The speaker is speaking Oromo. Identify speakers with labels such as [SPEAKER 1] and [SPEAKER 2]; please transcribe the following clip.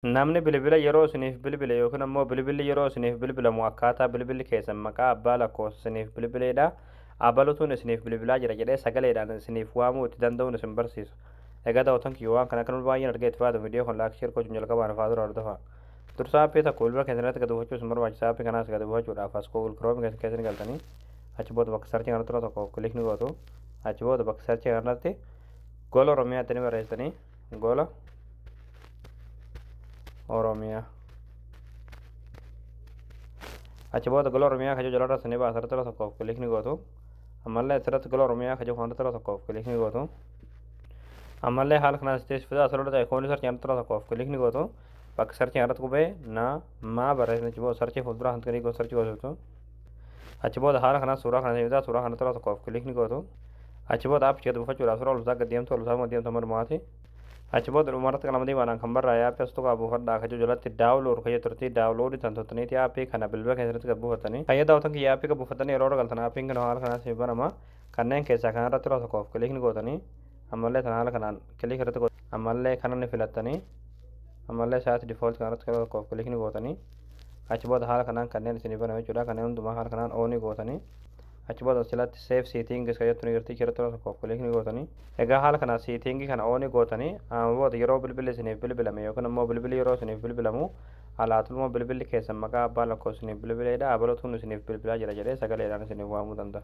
[SPEAKER 1] Namni bilbila yeroo isiniif bilbile yookiin ammoo bilbilli yeroo isiniif bilbilamu akkaataa bilbilli keessan maqaa abbaa lakkoofsa isiniif bilbileedha. Abalutuun isiniif bilbilaa jira jedhee sagaleedhaan isiniif waamuu itti danda'uun isin barsiisa. Egaa daawwattoon kiyya waan kana akkanuma baay'een argee itti fayyadamu viidiyoo kun like share gochuun jalqabaan afaa dura hordofaa. Dursa aappii tokko bilbila keessan irratti gad buufachuu isin barbaachisa. Aappii kanaas gad buufachuudhaaf as Google Chrome keessan keessa ni galtanii achi booda bakka search kanatti yeroo tokko click ni gootu. Achi booda bakka search kanarratti Gola Oromiyaatti ni barreessitanii Gola Oromiyaa. Achi booda Gola Oromiyaa kajoo jalarra isin baasa irratti yeroo tokkoof click ni gootu. Ammallee asirratti Gola Oromiyaa kajoo kanarratti yeroo tokkoof click ni gootu. Ammallee haala kanaan sitti fida asirratti icon search kanarratti yeroo tokkoof click ni gootu. Bakka search kanarratti qubee na maa barreessina achi booda search fuuldura kan click gootu search gootu. Achi booda haala kanaan suuraa kana fida suuraa kanarratti yeroo tokkoof click ni gootu. Achi booda aappii gad buufachuudhaaf suuraa ol gad deemtu ol deemtu madumaati. Achi booda dhumarratti qalama diimaadhaan kan barraa'e aappii as tuqaa buufadhaa kajoo jalatti download kajoo turtii download tan tottaniiti aappii kana bilbila keessatti gad buufatanii. Hayya daawwatan kiyya aappii gad buufatanii yeroo galtan aappiin kun haala kanaan siif banama. Kanneen keessaa kanarratti yeroo tokkoof click ni gootanii ammallee tan haala kanaan click irratti gootu ammallee kana ni filattanii ammallee set default kanarratti yeroo tokkoof click ni gootanii achi booda haala kanaan kanneen isinii baname jechuudha. Kanneen hundumaa haala kanaan on gootanii achi booda asirratti save settings kan jettu ni jirti irratti yeroo tokkoof click ni gootanii. Egaa haala kanaan setting kana on gootanii amma booda yeroo bilbilli isiniif bilbilame yookiin ammoo bilbilli yeroo isiniif bilbilamu alaatuluma bilbilli keessan maqaa abbaa lakkoofsa isiniif bilbileedha. Abalatuun isiniif bilbilaa jira jedhee sagaleedhaan isiniif waamuu danda'a.